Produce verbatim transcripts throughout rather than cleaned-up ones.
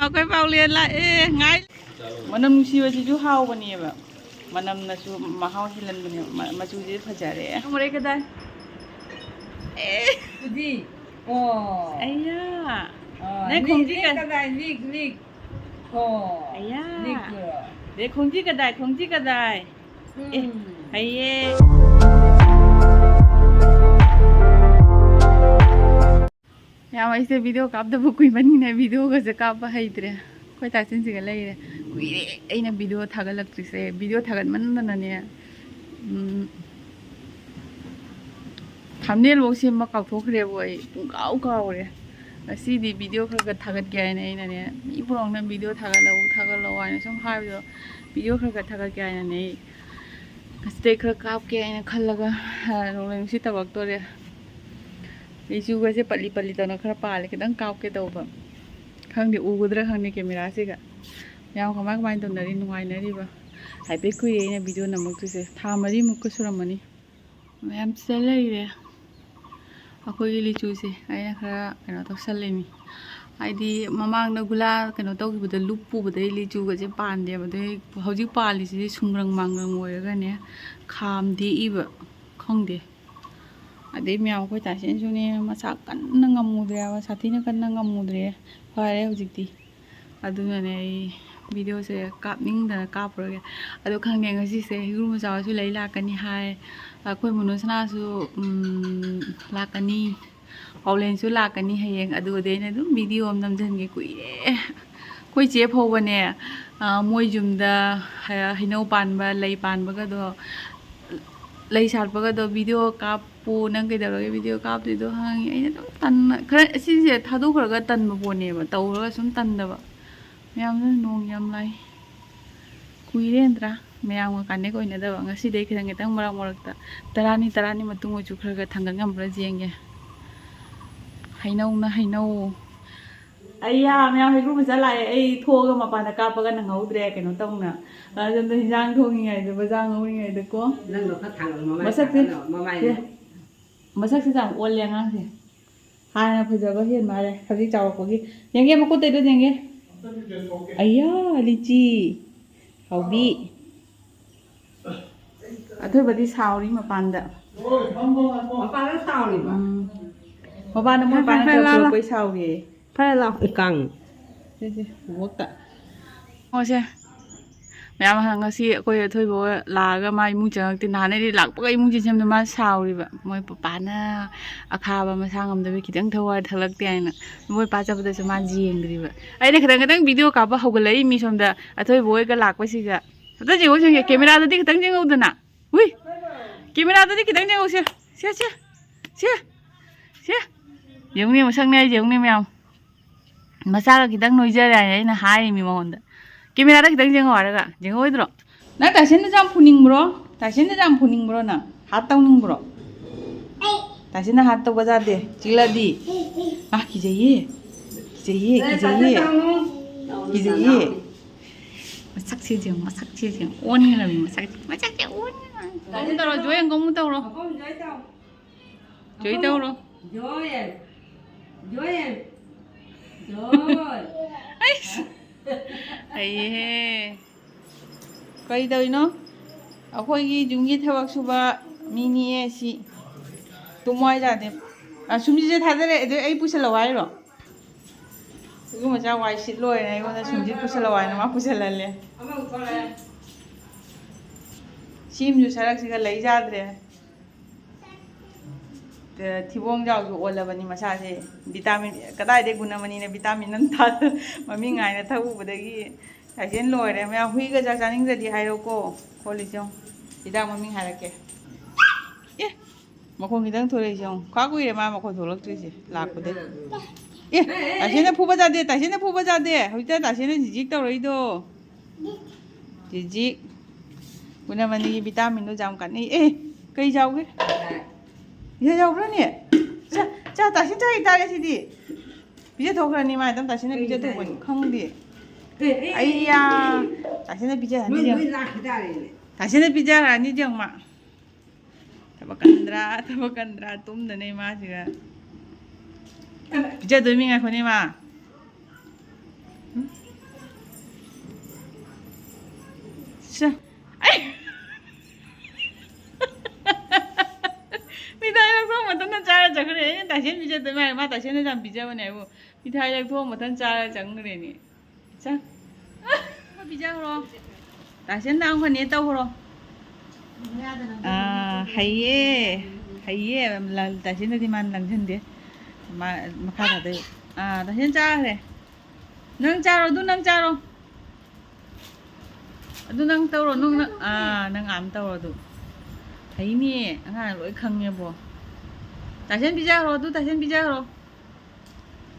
ꯑꯩꯈꯣꯏ ꯄꯥꯎꯂꯦꯟ ꯂꯥꯛꯑꯦ, ꯉꯥꯏ꯫ ꯃꯅꯝ ꯅꯨꯡꯁꯤꯕꯁꯤꯁꯨ ꯍꯥꯎꯕꯅꯦꯕ, ꯃꯅꯝꯅꯁꯨ ꯃꯍꯥꯎ ꯍꯦꯜꯍꯟꯕꯅꯦꯕ꯫ ꯃ-, ꯃꯆꯨꯁꯦ ꯐꯖꯔꯦ꯫ ꯃꯣꯔꯦ ꯀꯗꯥꯏ? ꯑꯦ꯫ ꯑꯗꯨꯗꯤ, ꯑꯣ꯫ ꯑꯩꯌꯥ꯫ ꯑꯣ, ꯅꯪ ꯂꯤꯛ, ꯈꯣꯡꯖꯤ ꯂꯤꯛ ꯀ-, ꯀꯗꯥꯏ? ꯂꯤꯛ, ꯂꯤꯛ꯫ ꯑꯣ꯫ ꯑꯩꯌꯥ꯫ ꯂꯤꯛ꯫ ꯗꯦ ꯈꯣꯡꯖꯤ ꯀꯗꯥꯏ? ꯈꯣꯡꯖꯤ ꯀꯗꯥꯏ? ꯑꯦ, ꯎꯝ꯫ ꯍꯩꯌꯦ꯫ ꯌꯥꯝ, ꯑꯩꯁꯦ ꯚꯤꯗꯤꯑꯣ ꯀꯥꯞꯇꯕ ꯀꯨꯏꯃꯟꯅꯤꯅ ꯚꯤꯗꯤꯑꯣꯒꯁꯦ ꯀꯥꯞꯄ ꯍꯩꯇ꯭ꯔꯦ꯫ ꯑꯩꯈꯣꯏ ꯇꯥꯆꯤꯟꯁꯤꯒ ꯂꯩꯔꯦ꯫ ꯀꯨꯏꯔꯦ ꯑꯩꯅ ꯚꯤꯗꯤꯑꯣ ꯊꯥꯒꯠꯂꯛꯇ꯭ꯔꯤꯁꯦ꯫ ꯚꯤꯗꯤꯑꯣ ꯊꯥꯒꯠꯃꯟꯗꯅꯅꯦ, ꯎꯝ, ꯊꯝꯅꯦꯜꯐꯧ ꯁꯦꯝꯕ ꯀꯥꯎꯊꯣꯛꯈ꯭ꯔꯦꯕꯨ ꯑꯩ꯫ ꯄꯨꯡꯀꯥꯎ ꯀꯥꯎꯔꯦ꯫ ꯉꯁꯤꯗꯤ ꯚꯤꯗꯤꯑꯣ ꯈꯔ ꯈꯔ ꯊꯥꯒꯠꯀꯦ ꯍꯥꯏꯅ ꯑꯩꯅꯅꯦ, ꯃꯤ ꯄꯨꯝꯅꯃꯛꯅ ꯚꯤꯗꯤꯑꯣ ꯊꯥꯒꯠꯂꯛꯎ, ꯊꯥꯒꯠꯂꯛꯑꯣ ꯍꯥꯏꯅ ꯁꯨꯝ ꯍꯥꯏꯕꯗꯣ, ꯚꯤꯗꯤꯑꯣ ꯈꯔ ꯈꯔ ꯊꯥꯒꯠꯀꯦ ꯍꯥꯏꯅꯅꯦ ꯑꯩ ꯉꯁꯤꯗꯩ ꯈꯔ ꯀꯥꯞꯀꯦ ꯍꯥꯏꯅ ꯈꯜꯂꯒ, ꯑ, ꯅꯣꯡꯂꯩ ꯅꯨꯡꯁꯤꯠ ꯇꯧꯔꯛꯇꯣꯔꯦ꯫ ꯂꯤꯆꯨꯒꯁꯦ ꯄꯠꯂꯤ ꯄꯠꯂꯤ ꯇꯧꯅ ꯈꯔ ꯄꯥꯜꯂꯦ, ꯈꯤꯇꯪ ꯀꯥꯞꯀꯦ ꯇꯧꯕ꯫ ꯈꯪꯗꯦ, ꯎꯒꯗ꯭ꯔꯥ ꯈꯪꯗꯦ ꯀꯦꯃꯦꯔꯥꯁꯤꯒ꯫ ꯃꯌꯥꯝ ꯀꯃꯥꯏ ꯀꯃꯥꯏꯅ ꯇꯧꯅꯔꯤ, ꯅꯨꯡꯉꯥꯏꯅꯔꯤꯕ? ꯍꯥꯏꯐꯦꯠ ꯀꯨꯏꯔꯦ ꯑꯩꯅ ꯚꯤꯗꯤꯑꯣ ꯅꯝꯃꯛꯇ꯭ꯔꯤꯁꯦ, ꯊꯥ ꯃꯔꯤꯃꯨꯛꯀ ꯁꯨꯔꯝꯃꯅꯤ꯫ ꯃꯌꯥꯝ ꯁꯤꯗ ꯂꯩꯔꯦ꯫ ꯑꯩꯈꯣꯏꯒꯤ ꯂꯤꯆꯨꯁꯦ ꯑꯩꯅ ꯈꯔ ꯀꯩꯅꯣ ꯇꯧꯁꯜꯂꯤꯅꯤ꯫ ꯍꯥꯏꯗꯤ ꯃꯃꯥꯡꯗ ꯒꯨꯂꯥ ꯀꯩꯅꯣ ꯇꯧꯈꯤꯕꯗ, ꯂꯨꯞ ꯄꯨꯕꯗꯩ ꯂꯤꯆꯨꯒꯁꯦ ꯄꯥꯟꯗꯦꯕ꯫ ꯑꯗꯩ ꯍꯧꯖꯤꯛ ꯄꯥꯜꯂꯤꯁꯤꯗꯤ ꯁꯨꯡꯒ꯭ꯔꯪ ꯃꯥꯡꯒ꯭ꯔꯪ ꯑꯣꯏꯔꯒꯅꯦ, ꯈꯥꯝ ꯗꯦꯛꯏꯕ꯫ ꯈꯪꯗꯦ꯫ ꯑꯗꯩ ꯃꯌꯥꯝ ꯑꯩꯈꯣꯏ ꯇꯥꯏꯁꯦꯟꯁꯨꯅꯦ, ꯃꯁꯥ ꯀꯟꯅ ꯉꯝꯃꯨꯗ꯭ꯔꯦꯕ, ꯁꯥꯊꯤꯅ ꯀꯟꯅ ꯉꯝꯃꯨꯗ꯭ꯔꯦ꯫ ꯐꯔꯦ ꯍꯧꯖꯤꯛꯇꯤ꯫ ꯑꯗꯨꯅꯅꯦ ꯑꯩ ꯚꯤꯗꯤꯑꯣꯁꯦ ꯀꯥꯞꯅꯤꯡꯗꯅ ꯀꯥꯞꯄꯨꯔꯒꯦ꯫ ꯑꯗꯣ ꯈꯪꯗꯦ, ꯉꯁꯤꯁꯦ ꯍꯩꯒ꯭ꯔꯨ ꯃꯆꯥ ꯍꯣꯏꯁꯨ ꯂꯩ ꯂꯥꯛꯀꯅꯤ ꯍꯥꯏ꯫ ꯑꯩꯈꯣꯏ ꯃꯣꯅꯣꯁꯅꯥꯁꯨ, ꯎꯝ, ꯂꯥꯛꯀꯅꯤ꯫ ꯄꯥꯎꯂꯦꯟꯁꯨ ꯂꯥꯛꯀꯅꯤ ꯍꯌꯦꯡ꯫ ꯑꯗꯨꯒꯗꯤ ꯑꯩꯅ ꯑꯗꯨꯝ ꯚꯤꯗꯤꯑꯣ ꯑꯃ ꯅꯝꯁꯤꯟꯒꯦ꯫ ꯀꯨꯏꯔꯦ꯫ ꯑꯩꯈꯣꯏ ꯆꯦ ꯐꯥꯎꯕꯅꯦ, ꯑ, ꯃꯣꯏ ꯌꯨꯝꯗ ꯍ-, ꯍꯩꯅꯧ ꯄꯥꯟꯕ, ꯂꯩ ꯄꯥꯟꯕꯒꯗꯣ, ꯂꯩ ꯁꯥꯠꯄꯒꯗꯣ ꯚꯤꯗꯤꯑꯣ ꯀꯥꯞꯄꯨ, ꯅꯪ ꯀꯩꯗꯧꯔꯒꯦ ꯚꯤꯗꯤꯑꯣ ꯀꯥꯞꯇꯣꯏꯗꯣ ꯍꯪꯉꯤ꯫ ꯑꯩꯅ ꯑꯗꯨꯝ ꯇꯟꯅ, ꯈꯔ ꯁꯤꯁꯦ ꯊꯥꯗꯣꯛꯈ꯭ꯔꯒ ꯇꯟꯕ ꯄꯣꯠꯅꯦꯕ, ꯇꯧꯔꯒ ꯁꯨꯝ ꯇꯟꯗꯕ꯫ ꯃꯌꯥꯝꯁꯨ ꯅꯣꯡ ꯌꯥꯝ ꯂꯥꯏ꯫ ꯀꯨꯏꯔꯦ ꯅꯠꯇ꯭ꯔꯥ ꯃꯌꯥꯝꯒ ꯀꯟꯅꯦꯛ ꯑꯣꯏꯅꯗꯕ꯫ ꯉꯁꯤꯗꯩ ꯈꯤꯇꯪ ꯈꯤꯇꯪ ꯃꯔꯛ ꯃꯔꯛꯇ, ꯇꯔꯥꯅꯤ ꯇꯔꯥꯅꯤ ꯃꯇꯨꯡ ꯑꯣꯏꯁꯨ ꯈꯔ ꯈꯔ ꯊꯥꯡꯒꯠ ꯉꯝꯕ꯭ꯔꯥ ꯌꯦꯡꯒꯦ꯫ ꯍꯩꯅꯧꯅ ꯍꯩꯅꯧ꯫ ꯑꯩꯌꯥ, ꯃꯌꯥꯝ ꯍꯩꯀ꯭ꯔꯨ ꯃꯆꯥ ꯂꯥꯛꯑꯦ꯫ ꯑꯩ ꯊꯣꯛꯑꯒ ꯃꯄꯥꯟꯗ ꯀꯥꯞꯄꯒ ꯅꯪꯍꯧꯗ꯭ꯔꯦ, ꯀꯩꯅꯣ ꯇꯧꯅ꯫ ꯑꯗꯨꯅ ꯍꯤꯟꯖꯥꯡ ꯊꯣꯡꯉꯤꯉꯩꯗ, ꯕꯖꯥꯔ ꯉꯧꯔꯤꯉꯩꯗꯀꯣ꯫ ꯅꯪꯗꯣ ꯈꯔ ꯊꯥꯡꯒꯠꯂꯣ, ꯃꯃꯥꯏ ꯃꯁꯛꯁꯦ, ꯊꯥꯡꯒꯠꯂꯣ, ꯃꯃꯥꯏ꯫ ꯁꯦ, ꯃꯁꯛꯁꯦ ꯌꯥꯝ ꯑꯣꯜꯂꯦ ꯑꯉꯥꯡꯁꯦ꯫ ꯍꯥꯟꯅ ꯐꯖꯕ ꯍꯦꯟ ꯃꯥꯜꯂꯦ ꯍꯧꯖꯤꯛ ꯆꯥꯎꯔꯛꯄꯒꯤ꯫ ꯌꯦꯡꯒꯦ, ꯃꯈꯨꯠꯇꯩꯗꯣ ꯌꯦꯡꯒꯦ꯫ ꯑꯌꯥ, ꯂꯤꯆꯤ꯫ ꯍꯥꯎꯕꯤ꯫ ꯑꯊꯣꯏꯕꯗꯤ ꯁꯥꯎꯔꯤ ꯃꯄꯥꯟꯗ꯫ ꯃꯄꯥꯟꯗ ꯁꯥꯎꯔꯤꯕ? ꯎꯝ꯫ ꯃꯄꯥꯟꯗ ꯃꯣꯏ ꯐꯔꯦ, ꯄꯥꯅ ꯐꯔꯦ, ꯂꯥ, ꯂꯥ꯫ ꯄꯨꯔꯛꯄꯩ ꯁꯥꯎꯔꯤꯌꯦ꯫ ꯐꯔꯦ, ꯂꯥꯎ꯫ ꯏꯀꯥꯡ꯫ ꯁꯦ, ꯁꯦ, ꯕꯣꯛꯇ꯫ ꯑꯣ, ꯁꯦ꯫ ꯃꯌꯥꯝ ꯉꯁꯤ ꯑꯩꯈꯣꯏ ꯑꯊꯣꯏꯕ ꯂꯥꯛꯑꯒ ꯃꯥ ꯏꯃꯨꯡ ꯆꯪꯉꯛꯇꯦ꯫ ꯅꯍꯥꯟꯗꯩꯗꯤ ꯂꯥꯛꯄꯒ ꯏꯃꯨꯡ ꯆꯪꯁꯤꯟꯕꯗ ꯃꯥ ꯁꯥꯎꯔꯤꯕ꯫ ꯃꯣꯏ ꯄꯄꯥꯅ ꯑꯈꯥꯕ ꯃꯁꯥ ꯉꯝꯗꯕꯩ ꯈꯤꯇꯪ ꯊꯋꯥꯏ ꯊꯛꯂꯛꯇꯦ ꯍꯥꯏꯅ꯫ ꯃꯣꯏ ꯄꯥ ꯆꯠꯄꯗꯁꯨ ꯃꯥ ꯌꯦꯡꯗ꯭ꯔꯤꯕ꯫ ꯑꯩꯅ ꯈꯤꯇꯪ ꯈꯤꯇꯪ ꯚꯤꯗꯤꯑꯣ ꯀꯥꯞꯄ ꯍꯧꯒꯠꯂꯛꯏ ꯃꯤ ꯁꯣꯝꯗ ꯑꯊꯣꯏꯕ ꯍꯣꯏꯒ ꯂꯥꯛꯄꯁꯤꯒ꯫ ꯑꯝꯇ ꯌꯦꯡꯉꯨ, ꯌꯦꯡꯉꯨ, ꯀꯦꯃꯦꯔꯥꯗꯗꯤ ꯈꯤꯇꯪ ꯌꯦꯡꯍꯧꯗꯅ꯫ ꯎꯏ! ꯀꯦꯃꯦꯔꯥꯗꯗꯤ ꯈꯤꯇꯪ ꯌꯦꯡꯍꯧꯁꯦ꯫ ꯁꯦ, ꯁꯦ, ꯁꯦ, ꯁꯦ꯫ ꯌꯦꯡꯉꯨꯅꯦ, ꯃꯁꯛꯅꯦ ꯍꯥꯏꯁꯦ, ꯌꯦꯡꯉꯨꯅꯦ ꯃꯌꯥꯝ꯫ ꯃꯆꯥꯒ ꯈꯤꯇꯪ ꯅꯣꯏꯖꯔꯦ ꯍꯥꯏꯅ ꯑꯩꯅ ꯍꯥꯏꯔꯤꯃꯤ ꯃꯉꯣꯟꯗ꯫ ꯀꯦꯃꯦꯔꯥꯗ ꯈꯤꯇꯪ ꯌꯦꯡꯉꯣ ꯍꯥꯏꯔꯒ, ꯌꯦꯡꯉꯛꯑꯣꯏꯗ꯭ꯔꯣ? ꯅꯪ ꯇꯥꯏꯁꯟꯗꯁꯨ ꯌꯥꯝ ꯐꯨꯅꯤꯡꯕ꯭ꯔꯣ? ꯇꯥꯏꯁꯟꯗꯁꯨ ꯌꯥꯝ ꯐꯨꯅꯤꯡꯕ꯭ꯔꯣ ꯅꯪ? ꯍꯥꯠ ꯇꯧꯅꯤꯡꯕ꯭ꯔꯣ? ꯇꯥꯏꯁꯟꯅ ꯍꯥꯠ ꯇꯧꯕ ꯌꯥꯗꯦ꯫ ꯆꯤꯛꯂꯗꯤ꯫ ꯑꯥ, ꯀꯤꯖꯩꯌꯦ꯫ ꯀꯤꯖꯩꯌꯦ, ꯀꯤꯖꯩꯌꯦ꯫ ꯀꯤꯖꯩꯌꯦ꯫ ꯃꯁꯛꯁꯦ ꯌꯦꯡꯉꯣ, ꯃꯁꯛꯁꯦ ꯌꯦꯡꯉꯣ꯫ ꯑꯣꯟꯈ꯭ꯔꯕꯅꯤ ꯃꯁꯛꯁꯦ꯫ ꯃꯁꯛꯁꯦ ꯑꯣꯟꯈ꯭ꯔꯕꯅꯤ꯫ ꯀꯧꯅꯨ ꯇꯧꯔꯣ, ꯖꯣꯏ ꯑꯪ ꯀꯧꯅꯨ ꯇꯧꯔꯣ꯫ ꯖꯣꯏ ꯇꯧꯔꯣ꯫ ꯖꯣꯏ꯫ ꯖꯣꯏ꯫ ꯖꯣꯏ꯫ ꯑꯩꯁ꯫ ꯍꯩꯌꯦꯍꯦ꯫ ꯀꯔꯤ ꯇꯧꯔꯤꯅꯣ? ꯑꯩꯈꯣꯏꯒꯤ ꯌꯨꯝꯒꯤ ꯊꯕꯛ ꯁꯨꯕ ꯃꯤꯅꯤꯌꯦ ꯁꯤ꯫ ꯇꯨꯝꯃꯣ ꯍꯥꯏꯖꯥꯠꯅꯦ꯫ ꯑ, ꯁꯨꯝꯁꯤꯠꯁꯦ ꯊꯥꯗꯔꯛꯑꯦ꯫ ꯑꯗꯨ ꯑꯩ ꯄꯨꯁꯜꯂꯛꯑꯣ ꯍꯥꯏꯔꯣ? ꯑꯩꯈꯣꯏ ꯃꯆꯥ ꯋꯥꯏ ꯁꯤꯠ ꯂꯣꯏꯔꯦ꯫ ꯑꯩꯉꯣꯟꯗ ꯁꯨꯝꯁꯤꯠ ꯄꯨꯁꯜꯂꯛꯑꯣ ꯍꯥꯏꯅ ꯃꯥ ꯄꯨꯁꯜꯍꯜꯂꯦ꯫ ꯁꯤꯝꯁꯨ ꯁꯔꯛꯁꯤꯒ ꯂꯩ ꯌꯥꯗ꯭ꯔꯦ꯫ ꯑ, ꯊꯤꯕꯣꯡꯖꯥꯎꯁꯨ ꯑꯣꯜꯂꯕꯅꯤ ꯃꯁꯥꯁꯦ꯫ ꯚꯤꯇꯥꯃꯤꯟ, ꯀꯗꯥꯏꯗꯩ ꯒꯨꯅꯃꯅꯤꯅ ꯚꯤꯇꯥꯃꯤꯟ ꯑꯃ ꯊꯥ-, ꯃꯃꯤꯡ ꯍꯥꯏꯅ ꯊꯛꯎꯕꯗꯒꯤ ꯇꯥꯏꯁꯦꯟ ꯂꯣꯏꯔꯦ꯫ ꯃꯌꯥꯝ ꯍꯨꯏꯒ ꯆꯥꯛ ꯆꯥꯅꯤꯡꯗ꯭ꯔꯗꯤ ꯍꯥꯏꯔꯛꯎꯀꯣ꯫ ꯈꯣꯠꯂꯤꯁꯦ ꯌꯦꯡꯉꯨ꯫ ꯍꯤꯗꯥꯛ ꯃꯃꯤꯡ ꯍꯥꯏꯔꯛꯀꯦ꯫ ꯑꯦ! ꯃꯈꯣꯟ ꯈꯤꯇꯪ ꯊꯣꯛꯂꯛꯏꯁꯦ ꯌꯦꯡꯉꯨ꯫ ꯀꯥ ꯀꯨꯏꯔꯦ ꯃꯥ ꯃꯈꯣꯟ ꯊꯣꯛꯂꯛꯇ꯭ꯔꯤꯁꯦ ꯂꯥꯛꯄꯗꯩ꯫ ꯑꯦ! ꯇꯥꯏꯁꯦꯟꯅ ꯐꯨꯕ ꯌꯥꯗꯦ, ꯇꯥꯏꯁꯦꯟꯅ ꯐꯨꯕ ꯌꯥꯗꯦ꯫ ꯍꯧꯖꯤꯛꯇ ꯇꯥꯏꯁꯦꯟꯅ ꯖꯤꯖꯤꯛ ꯇꯧꯔꯛꯏꯗꯣ꯫ ꯖꯤꯖꯤꯛ꯫ ꯒꯨꯅꯃꯅꯤꯒꯤ ꯚꯤꯇꯥꯃꯤꯟꯗꯣ ꯌꯥꯝ ꯀꯥꯟꯅꯩ꯫ ꯑꯦ! ꯀꯩ ꯆꯥꯎꯒꯦ? ꯏꯁꯩ ꯌꯥꯎꯕ꯭ꯔꯅꯦ? ꯆꯥ, ꯆꯥ, ꯇꯥꯁꯤꯟ ꯆꯥꯈꯤ ꯇꯥꯔꯦ ꯁꯤꯗꯤ꯫ ꯄꯤꯖꯊꯣꯛꯈ꯭ꯔꯅꯤ ꯃꯥ ꯑꯗꯨꯝ ꯇꯥꯁꯤꯟꯅ ꯄꯤꯖꯊꯣꯛꯄꯅꯤ꯫ ꯈꯪꯗꯦ꯫ ꯑꯩꯌꯥ! ꯇꯥꯁꯤꯟꯅ ꯄꯤꯖꯔꯅꯤ ꯌꯦꯡꯉꯨ꯫ ꯇꯥꯁꯤꯟꯅ ꯄꯤꯖꯔꯅꯤ ꯌꯦꯡꯉꯨ ꯃꯥ꯫ ꯊꯕꯛ ꯀꯟꯗ꯭ꯔꯥ, ꯊꯕꯛ ꯀꯟꯗ꯭ꯔꯥ, ꯇꯨꯝꯗꯅꯦ ꯃꯥꯁꯤꯒ꯫ ꯄꯤꯖꯗꯣꯏꯃꯤ ꯉꯥꯏꯈꯣꯅꯦ ꯃꯥ꯫ ꯁꯦ꯫ ꯑꯩ ꯃꯤꯊꯥꯏ ꯂꯧꯊꯣꯛ ꯃꯊꯟꯇ ꯆꯥꯔ ꯆꯠꯈ꯭ꯔꯦ꯫ ꯑꯩꯅ ꯇꯥꯏꯁꯦꯟ ꯄꯤꯖꯗꯣꯏ ꯃꯥꯜꯂꯦ꯫ ꯃꯥ ꯇꯥꯏꯁꯦꯟꯅ ꯌꯥꯝ ꯄꯤꯖꯕꯅꯦ ꯍꯥꯏꯕꯨ꯫ ꯃꯤꯊꯥꯏ ꯂꯧꯊꯣꯛ ꯃꯊꯟ ꯆꯥꯔ ꯆꯪꯈ꯭ꯔꯦꯅꯦ꯫ ꯆꯪ꯫ ꯄꯤꯖꯈ꯭ꯔꯣ꯫ ꯇꯥꯏꯁꯦꯟꯗ ꯑꯃꯨꯛꯀ ꯅꯦ ꯇꯧꯈ꯭ꯔꯣ꯫ ꯑꯥ, ꯍꯩꯌꯦ꯫ ꯍꯩꯌꯦ꯫ ꯂ-, ꯇꯥꯏꯁꯦꯟꯗꯗꯤ ꯃꯥꯅ ꯂꯪꯁꯤꯟꯗꯦ꯫ ꯃꯥ ꯃꯈꯥ ꯊꯥꯗꯣꯏ꯫ ꯑꯥ, ꯇꯥꯏꯁꯦꯟ ꯆꯥꯈ꯭ꯔꯦ꯫ ꯅꯪ ꯆꯥꯔꯣ, ꯑꯗꯨ ꯅꯪ ꯆꯥꯔꯣ꯫ ꯑꯗꯨ ꯅꯪ ꯇꯧꯔꯣ, ꯅꯪ, ꯅꯪ, ꯑꯥ, ꯅꯪ ꯑꯥꯝ ꯇꯧꯔꯣ ꯑꯗꯨ꯫ ꯍꯩꯅꯦ, ꯑꯉꯥꯡ ꯂꯣꯏ ꯈꯪꯉꯦꯕꯣ꯫ ꯇꯥꯏꯁꯦꯟ ꯄꯤꯖꯈ꯭ꯔꯣ, ꯑꯗꯨ ꯇꯥꯏꯁꯦꯟ ꯄꯤꯖꯈ꯭ꯔꯣ꯫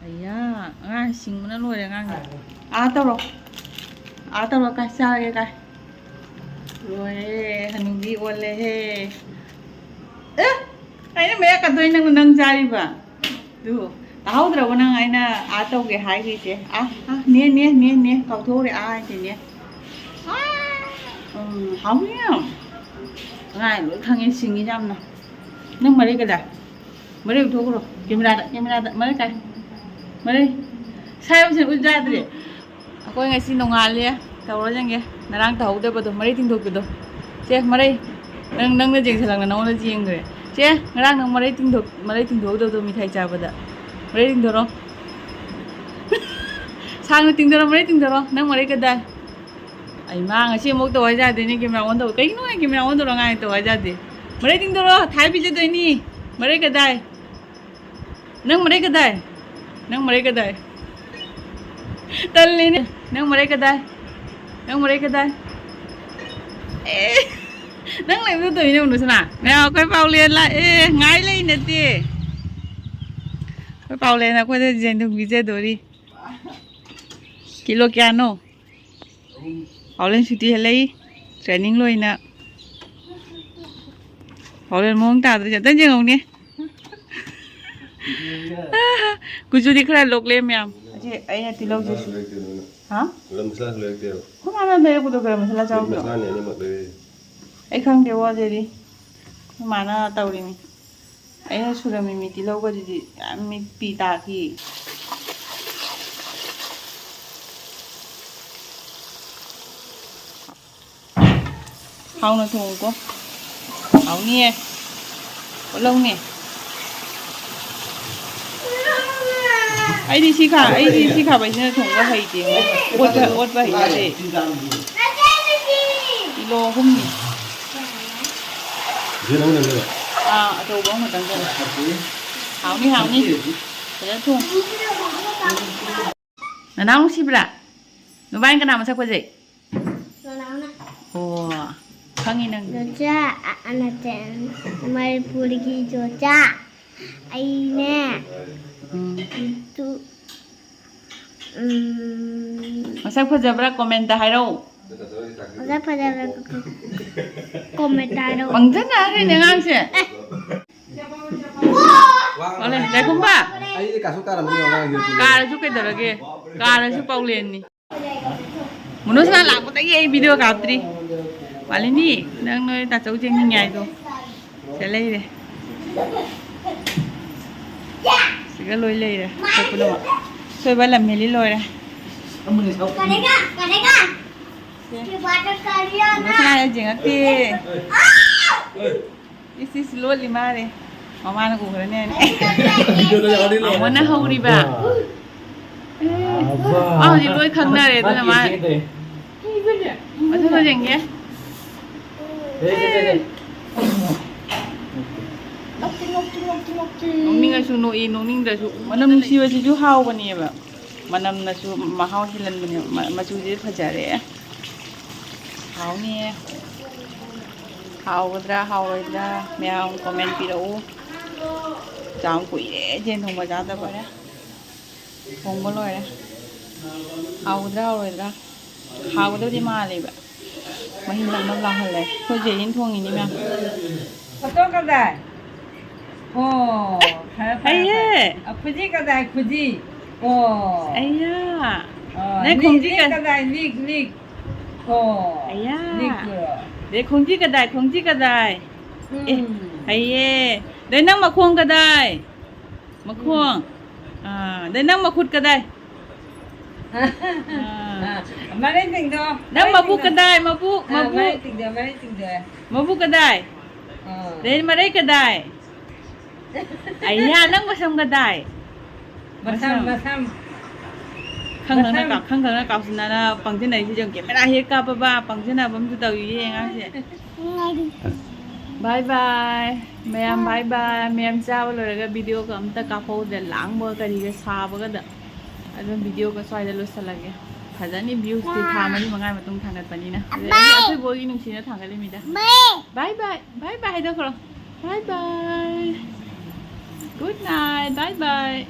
ꯑꯌꯥ, ꯑꯉꯥꯡ ꯁꯤꯡꯕꯅ ꯂꯣꯏꯔꯦ ꯑꯉꯥꯡꯁꯦ꯫ ꯑꯥ ꯇꯧꯔꯣ꯫ ꯑꯥ ꯇꯧꯔꯣ, ꯀꯥꯏ ꯆꯥꯔꯒꯦ ꯀꯥꯏ꯫ ꯂꯣꯏꯔꯦ, ꯍꯅꯨꯕꯤ ꯑꯣꯜꯂꯦꯍꯦ꯫ ꯑꯦ, ꯑꯩꯅ ꯃꯌꯥ ꯀꯠꯇꯣꯏ ꯅꯪꯅ ꯅꯪ ꯆꯥꯔꯤꯕ? ꯑꯗꯨ ꯇꯥꯍꯧꯗ꯭ꯔꯕꯣ ꯅꯪ ꯑꯩꯅ ꯑꯥ ꯇꯧꯒꯦ ꯍꯥꯏꯈ꯭ꯔꯤꯁꯦ? ꯑꯥ, ꯑꯥ, ꯅꯦ, ꯅꯦ, ꯅꯦ, ꯅꯦ, ꯀꯥꯎꯊꯣꯛꯎꯔꯦ, ꯑꯥ ꯍꯥꯏꯁꯦ ꯅꯦ꯫ ꯑꯥ, ꯎꯝ, ꯍꯥꯎꯅꯤ ꯌꯥꯝ꯫ ꯑꯉꯥꯡ ꯂꯣꯏ ꯈꯪꯉꯦ, ꯁꯤꯡꯉꯤ ꯌꯥꯝꯅ꯫ ꯅꯪ ꯃꯔꯩ ꯀꯗꯥꯏ? ꯃꯔꯩ ꯎꯠꯊꯣꯛꯈ꯭ꯔꯣ꯫ ꯀꯦꯃꯦꯔꯥꯗ, ꯀꯦꯃꯦꯔꯥꯗ꯫ ꯃꯔꯩ ꯀꯥꯏ? ꯃꯔꯩ꯫ ꯁꯥꯏ ꯎꯠꯁꯤꯟ ꯎꯠ ꯌꯥꯗ꯭ꯔꯦ꯫ ꯑꯩꯈꯣꯏ ꯉꯁꯤ ꯅꯣꯡꯉꯥꯜꯂꯦ꯫ ꯇꯧꯔꯣ ꯌꯦꯡꯒꯦ꯫ ꯉꯔꯥꯡ ꯇꯧꯍꯧꯗꯕꯗꯣ, ꯃꯔꯩ ꯇꯤꯡꯊꯣꯛꯄꯗꯣ꯫ ꯁꯦ, ꯃꯔꯩ꯫ ꯅꯪ, ꯅꯪꯅ ꯌꯦꯡꯁꯤꯜꯂꯛꯅ ꯅꯉꯣꯟꯗ ꯌꯦꯡꯈ꯭ꯔꯦ꯫ ꯁꯦ, ꯉꯔꯥꯡ ꯅꯪ ꯃꯔꯩ ꯇꯤꯡꯊꯣꯛ-, ꯃꯔꯩ ꯇꯤꯡꯊꯣꯛꯍꯧꯗꯕꯗꯣ ꯃꯤꯊꯥꯏ ꯆꯥꯕꯗ꯫ ꯃꯔꯩ ꯇꯤꯡꯊꯣꯔꯣ꯫ ꯁꯥꯡꯅ ꯇꯤꯡꯊꯣꯔꯣ, ꯃꯔꯩ ꯇꯤꯡꯊꯣꯔꯣ꯫ ꯅꯪ ꯃꯔꯩ ꯀꯗꯥꯏ? ꯑꯩ ꯃꯥ ꯉꯁꯤ ꯑꯃꯨꯛ ꯇꯧ ꯍꯥꯏ ꯌꯥꯗꯦꯅꯦ, ꯀꯦꯃꯦꯔꯥ ꯑꯣꯟ ꯇꯧ꯫ ꯀꯩꯒꯤꯅꯣ ꯑꯩ ꯀꯦꯃꯦꯔꯥ ꯑꯣꯟ ꯇꯧꯔ ꯉꯥꯏ ꯇꯧ ꯍꯥꯏ ꯌꯥꯗꯦ? ꯃꯔꯩ ꯇꯤꯡꯊꯣꯔꯣ, ꯊꯥꯏ ꯄꯤꯖꯗꯣꯏꯅꯤ꯫ ꯃꯔꯩ ꯀꯗꯥꯏ? ꯅꯪ ꯃꯔꯩ ꯀꯗꯥꯏ? ꯅꯪ ꯃꯔꯩ ꯀꯗꯥꯏ? ꯇꯜꯂꯤꯅꯦ꯫ ꯅꯪ ꯃꯔꯩ ꯀꯗꯥꯏ? ꯅꯪ ꯃꯔꯩ ꯀꯗꯥꯏ? ꯑꯦ, ꯅꯪ ꯂꯩꯕꯗꯣ ꯇꯧꯔꯤꯅꯦ ꯎꯅꯨꯁꯅꯥ꯫ ꯃꯌꯥꯝ ꯑꯩꯈꯣꯏ ꯄꯥꯎꯂꯦꯟ ꯂꯥꯛꯑꯦ꯫ ꯉꯥꯏ ꯂꯩ ꯅꯠꯇꯦ꯫ ꯑꯩꯈꯣꯏ ꯄꯥꯎꯂꯦꯟ ꯑꯩꯈꯣꯏꯗ ꯌꯦꯟꯊꯣꯡ ꯄꯤꯖꯗꯣꯔꯤ꯫ ꯀꯤꯂꯣ ꯀꯌꯥꯅꯣ? ꯄꯥꯎꯂꯦꯟ ꯁꯨꯇꯤ ꯍꯜꯂꯛꯏ꯫ ꯇ꯭ꯔꯦꯅꯤꯡ ꯂꯣꯏꯅ꯫ ꯄꯥꯎꯂꯦꯟ ꯃꯑꯣꯡ ꯇꯥꯗ꯭ꯔꯗꯤ ꯑꯝꯇꯪ ꯌꯦꯡꯍꯧꯅꯦ꯫ ꯀꯨꯆꯨꯗꯤ ꯈꯔ ꯂꯣꯛꯂꯦ ꯃꯌꯥꯝ꯫ ꯑꯁꯤ ꯑꯩꯅ ꯇꯤꯜꯍꯧꯁꯤꯁꯨ꯫ ꯍꯥ? ꯒꯔꯝ ꯃꯁꯥꯂꯥꯁꯨ ꯂꯩꯔꯛꯇꯦꯕ꯫ ꯑꯩꯈꯣꯏ ꯃꯥꯅ ꯂꯩꯔꯛꯄꯗꯣ ꯒꯔꯝ ꯃꯁꯥꯂꯥ ꯆꯥꯎꯗ꯭ꯔꯣ? ꯃꯁꯥꯅꯤ ꯑꯅꯤꯃꯛ ꯂꯩꯔꯛꯏ꯫ ꯑꯩ ꯈꯪꯗꯦ ꯋꯥꯖꯔꯤ꯫ ꯑꯩꯈꯣꯏ ꯃꯥꯅ ꯇꯧꯔꯤꯃꯤ꯫ ꯑꯩꯅ ꯁꯨꯔꯝꯃꯤ ꯃꯤ ꯇꯤꯜꯍꯧꯒꯗꯨꯗꯤ ꯌꯥꯝ ꯃꯤꯠ ꯄꯤ ꯇꯥꯈꯤ꯫ ꯍꯥꯎꯅ ꯊꯣꯡꯉꯨꯀꯣ꯫ ꯍꯥꯎꯅꯤꯌꯦ꯫ ꯑꯣꯠꯂꯧꯅꯦ꯫ ꯑꯩꯗꯤ ꯁꯤ ꯈꯥ-, ꯑꯩꯗꯤ ꯁꯤ ꯈꯥꯕꯩꯁꯤꯅ ꯊꯣꯡꯕ ꯍꯩꯇꯦ꯫ ꯑꯣꯠꯄ, ꯑꯣꯠꯄ ꯍꯩꯇꯦ꯫ ꯀꯤꯂꯣ ꯑꯍꯨꯝꯅꯤ꯫ ꯑꯥ, ꯑꯆꯧꯕ ꯑꯃꯈꯛꯇꯪ ꯆꯠꯂꯦ꯫ ꯍꯥꯎꯅꯤ, ꯍꯥꯎꯅꯤ꯫ ꯐꯖꯅ ꯊꯣꯡ꯫ ꯅꯅꯥꯎ ꯅꯨꯡꯁꯤꯕ꯭ꯔꯥ? ꯅꯕꯥꯏꯅꯤ ꯀꯅꯥ ꯃꯁꯛ ꯐꯖꯩ? ꯅꯅꯥꯎꯅ꯫ ꯑꯣ, ꯈꯪꯉꯤ ꯅꯪ꯫ ꯖꯣꯖꯥ, ꯑ, ꯑ, ꯅꯠꯇꯦ, ꯃꯅꯤꯄꯨꯔꯒꯤ ꯖꯣꯖꯥ꯫ ꯑꯩꯅꯦ꯫ ꯎꯝ꯫ ꯇꯨ-, ꯎꯝ꯫ ꯃꯁꯛ ꯐꯖꯕ꯭ꯔꯥ? ꯀꯣꯃꯦꯟꯇ ꯍꯥꯏꯔꯛꯎ꯫ ꯃꯁꯛ ꯐꯖꯕ꯭ꯔꯥ? ꯀꯣꯃꯦꯟꯇ ꯍꯥꯏꯔꯛꯎ꯫ ꯄꯪꯖꯟ ꯍꯥꯏꯔꯦꯅꯦ ꯑꯉꯥꯡꯁꯦ꯫ ꯑꯣꯂꯦ, ꯂꯩꯈꯨꯝꯕ꯫ ꯑꯩꯗꯤ ꯀꯥꯁꯨ ꯀꯥꯔꯝꯃꯅꯤ ꯑꯉꯥꯡꯒꯤ ꯀꯥꯔꯁꯨ ꯀꯩꯗꯧꯔꯒꯦ? ꯀꯥꯔꯁꯨ ꯄꯥꯎꯂꯦꯟꯅꯤ꯫ ꯃꯨꯅꯨꯁꯅꯥ ꯂꯥꯛꯄꯗꯒꯤ ꯑꯩ ꯚꯤꯗꯤꯑꯣ ꯀꯥꯞꯇ꯭ꯔꯤ꯫ ꯃꯥꯂꯤꯅꯤ, ꯅꯪ ꯅꯣꯏ ꯇꯥꯆꯧ ꯌꯦꯡꯅꯤꯡꯉꯦ ꯍꯥꯏꯗꯣ꯫ ꯁꯤꯗ ꯂꯩꯔꯦ꯫ ꯁꯤꯒ ꯂꯣꯏ ꯂꯩꯔꯦ꯫ ꯑꯩꯈꯣꯏ ꯄꯨꯝꯅꯃꯛ꯫ ꯊꯣꯏꯕ ꯂꯝ ꯍꯦꯜꯂꯤ ꯂꯣꯏꯔꯦ꯫ ꯀꯔꯦꯒ, ꯀꯔꯦꯒ꯫ ꯁꯦ꯫ ꯃꯨꯅꯨꯁꯅꯥ ꯌꯦꯡꯉꯛꯇꯦ꯫ ꯏꯁ, ꯏꯁ, ꯂꯣꯠꯂꯤ ꯃꯥꯜꯂꯦ꯫ ꯃꯃꯥꯅ ꯎꯈ꯭ꯔꯅꯤ ꯍꯥꯏꯅ꯫ ꯃꯥꯃꯣꯅ ꯍꯧꯔꯤꯕ꯫ ꯑꯦ, ꯃꯥ ꯍꯧꯖꯤꯛ ꯂꯣꯏ ꯈꯪꯅꯔꯦ, ꯑꯗꯨꯅ ꯃꯥ ꯃꯊꯪꯗ ꯌꯦꯡꯒꯦ꯫ ꯅꯣꯛꯅꯤꯡꯉꯁꯨ ꯅꯣꯛꯏ, ꯅꯣꯛꯅꯤꯡꯗ꯭ꯔꯁꯨ꯫ ꯃꯅꯝ ꯅꯨꯡꯁꯤꯕꯁꯤꯁꯨ ꯍꯥꯎꯕꯅꯦꯕ꯫ ꯃꯅꯝꯅꯁꯨ ꯃꯍꯥꯎ ꯍꯦꯜꯍꯟꯕꯅꯦꯕ꯫ ꯃ-, ꯃꯆꯨꯁꯦ ꯐꯖꯔꯦ꯫ ꯍꯥꯎꯅꯤꯌꯦ꯫ ꯍꯥꯎꯒꯗ꯭ꯔꯥ ꯍꯥꯎꯔꯣꯏꯗ꯭ꯔꯥ ꯃꯌꯥꯝ ꯀꯣꯃꯦꯟ ꯄꯤꯔꯛꯎ꯫ ꯆꯥꯝ ꯀꯨꯏꯔꯦ ꯌꯦꯟ ꯊꯣꯡꯕ ꯆꯥꯗꯕ꯫ ꯊꯣꯡꯕ ꯂꯣꯏꯔꯦ꯫ ꯍꯥꯎꯒꯗ꯭ꯔꯥ ꯍꯥꯎꯔꯣꯏꯗ꯭ꯔꯥ? ꯍꯥꯎꯒꯗꯕꯗꯤ ꯃꯥꯜꯂꯦꯕ꯫ ꯃꯍꯤ ꯅꯪ ꯅꯪ ꯂꯥꯎꯍꯜꯂꯦ꯫ ꯑꯩꯈꯣꯏ ꯖꯦꯔꯤꯅ ꯊꯣꯡꯉꯤꯅꯤ ꯃꯌꯥꯝ꯫ ꯐꯣꯇꯣ ꯀꯗꯥꯏ? ꯑꯣ, ꯐꯔꯦ, ꯐꯔꯦ, ꯍꯩꯌꯦ꯫ ꯐꯔꯦ꯫ ꯑ, ꯈꯨꯖꯤ ꯀꯗꯥꯏ, ꯈꯨꯖꯤ? ꯑꯣ꯫ ꯑꯩꯌꯥ꯫ ꯑ, ꯅꯪ ꯂꯤꯛ, ꯈꯣꯡꯖꯤ ꯂꯤꯛ ꯀ- ꯀꯗꯥꯏ, ꯂꯤꯛ, ꯂꯤꯛ? ꯑꯣ꯫ ꯑꯩꯌꯥ꯫ ꯂꯤꯛꯇꯨꯔꯣ? ꯑꯗꯩ ꯈꯣꯡꯖꯤ ꯀꯗꯥꯏ, ꯈꯣꯡꯖꯤ ꯀꯗꯥꯏ? ꯎꯝ꯫ ꯑꯦ, ꯍꯩꯌꯦ꯫ ꯑꯗꯩ ꯅꯪ ꯃꯈꯣꯡ ꯀꯗꯥꯏ? ꯃꯈꯣꯡ꯫ ꯎꯝ꯫ ꯑꯥ, ꯑꯗꯩ ꯅꯪ ꯃꯈꯨꯠ ꯀꯗꯥꯏ? ꯑꯥ, ꯃꯔꯩ ꯇꯤꯡꯗꯣ, ꯅꯪ ꯃꯔꯩ ꯃꯕꯨꯛ ꯇꯤꯡꯗꯣ꯫ ꯀꯗꯥꯏ? ꯃꯕꯨꯛ, ꯑꯥ, ꯃꯕꯨꯛ꯫ ꯃꯔꯩ ꯇꯤꯡꯗꯣ, ꯃꯔꯩ ꯇꯤꯡꯗꯣ꯫ ꯃꯕꯨꯛ ꯀꯗꯥꯏ? ꯑꯥ꯫ ꯗꯦꯟ ꯃꯔꯩ ꯀꯗꯥꯏ? ꯑꯩꯌꯥ, ꯅꯪ ꯃꯁꯝ ꯀꯗꯥꯏ? ꯃꯁꯝ, ꯃꯁꯝ꯫ ꯃꯁꯝ꯫ ꯈꯪ ꯈꯪꯅ ꯃꯁꯝ꯫ ꯀꯥꯎ-, ꯈꯪ ꯈꯪꯅ ꯀꯥꯎꯁꯤꯟꯅꯅ ꯄꯪꯁꯤꯟꯅꯔꯤꯁꯤ ꯌꯦꯡꯉꯨ꯫ ꯀꯦꯃꯦꯔꯥ ꯍꯦꯛ ꯀꯥꯞꯄꯕ ꯄꯪꯁꯤꯟꯅꯕ ꯑꯃꯁꯨ ꯇꯧꯔꯤꯌꯦ ꯑꯉꯥꯡꯁꯦ꯫ ꯕꯥꯏ ꯕꯥꯏ꯫ ꯃꯌꯥꯝ ꯕꯥꯏ ꯕꯥꯏ꯫ ꯃꯌꯥꯝ ꯆꯥꯕ ꯂꯣꯏꯔꯒ ꯚꯤꯗꯤꯑꯣꯒ ꯑꯝꯇ ꯀꯥꯞꯍꯧꯗ꯭ꯔꯦ꯫ ꯂꯥꯡꯕꯒ ꯀꯔꯤꯒ ꯁꯥꯕꯒꯗ꯫ ꯑꯗꯨꯝ ꯚꯤꯗꯤꯑꯣꯒ ꯁ꯭ꯋꯥꯏꯗ ꯂꯣꯏꯁꯤꯜꯂꯒꯦ꯫ ꯐꯖꯅꯤ ꯚ꯭ꯌꯨꯁꯇꯤ ꯊꯥ ꯃꯔꯤ ꯃꯉꯥ ꯃꯇꯨꯡ ꯊꯥꯡꯒꯠꯄꯅꯤꯅ꯫ ꯑꯗꯨꯗꯤ ꯑꯩꯈꯣꯏ ꯕꯣꯏꯒꯤ ꯅꯨꯡꯁꯤꯅ ꯊꯥꯡꯒꯠꯂꯤꯃꯤꯗ꯫ ꯕꯥꯏ ꯕꯥꯏ꯫ ꯕꯥꯏ ꯕꯥꯏ ꯍꯥꯏꯗꯣꯛꯈ꯭ꯔꯣ꯫ ꯕꯥꯏ ꯕꯥꯏ꯫ Good night. ꯕꯥꯏ ꯕꯥꯏ꯫